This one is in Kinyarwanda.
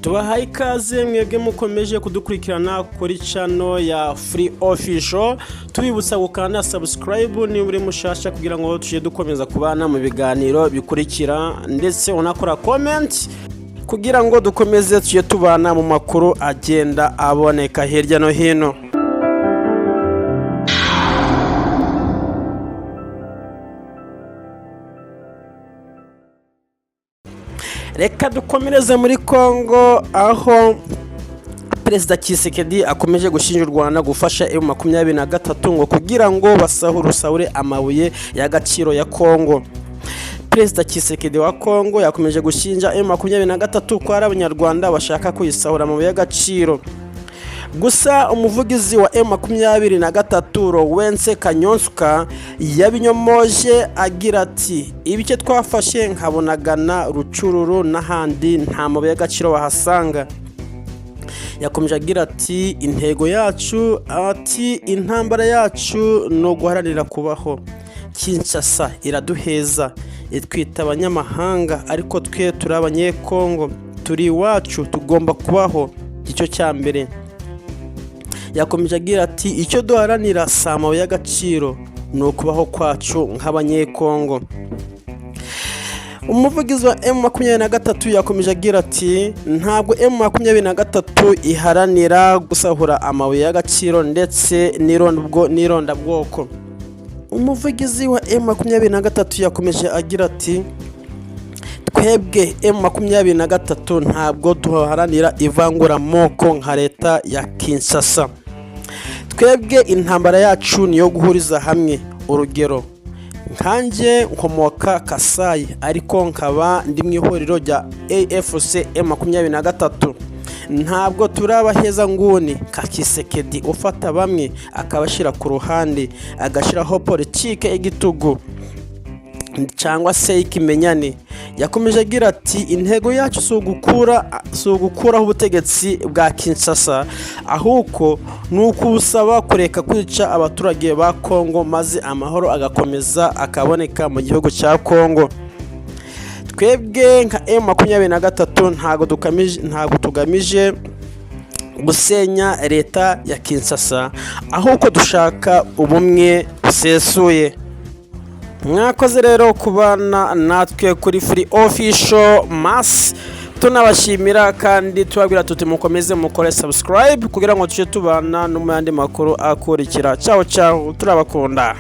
Tubahaye ikaze mwebwe mukomeje kudukurikirana kuri channel ya Free Official. Tubibutsa gukanda subscribe niba uri mushasha, kugira ngo tujye dukomeza kubana mu biganiro bikurikira, ndetse unakora comment kugira ngo dukomeze tujye tubana mu makuru agenda aboneka hirya no hino. Reka dukomereze muri Congo, aho Perezida Tshisekedi akomeje gushinja u Rwanda gufasha M23 ngo kugira ngo basahure amabuye y'agaciro ya Congo. Perezida Tshisekedi wa Congo yakomeje gushinja M23 ko ari Abanyarwanda bashaka kuyisahura amabuye y'agaciro. Gusa umuvugizi wa M23, Lawrence Kanyonsuka, yabinyomoje agira ati: "Ibice twafashe nka Bunagana, Rucururu n'ahandi nta mabuye y'agaciro wahasanga." Yakomeje agira ati: "Intego yacu," ati "intambara yacu ni uguharanira kubaho. Kinshasa iraduheza, itwita abanyamahanga, ariko twe turi Abanyekongo, turi iwacu, tugomba kubaho, icyo cya mbere." Yakomeje agira ati: "Icyo duharanira si amabuye y'agaciro, ni ukubaho kwacu nk'Abanyekongo." Umuvugizi wa M23 yakomeje agira ati: "Ntabwo M23 iharanira gusahura amabuye y'agaciro ndetse n'irondabwoko." Umuvugizi wa M23 yakomeje agira ati: "Twebwe M23 ntabwo duharanira ivanguramoko nka leta ya Kinshasa. Twebwe intambara yacu niyo guhuriza hamwe. Urugero, nkanjye nkomoka Kasayi, ariko nkaba ndi mu ihuriro rya AFC M23. Ntabwo turabaheza nguni ka Tshisekedi ufata bamwe akabashyira ku ruhande, agashyiraho politike y'igitugu cyangwa se ikimenyane." Yakomeje agira ati: "Intego yacu si ugukuraho ubutegetsi bwa Kinshasa, ahubwo ni ukubusaba kureka kwica abaturage ba Kongo, maze amahoro agakomeza akaboneka mu gihugu cya Kongo. Twebwe nka M23 ntabwo tugamije gusenya leta ya Kinshasa, ahubwo dushaka ubumwe busesuye." Mwakoze rero kubana natwe kuri Free Official Mass. Tunabashimira kandi tubabwira tuti mukomeze mukore subscribe kugira ngo tujye tubana no mu yandi makuru akurikira. Ciao ciao, turabakunda.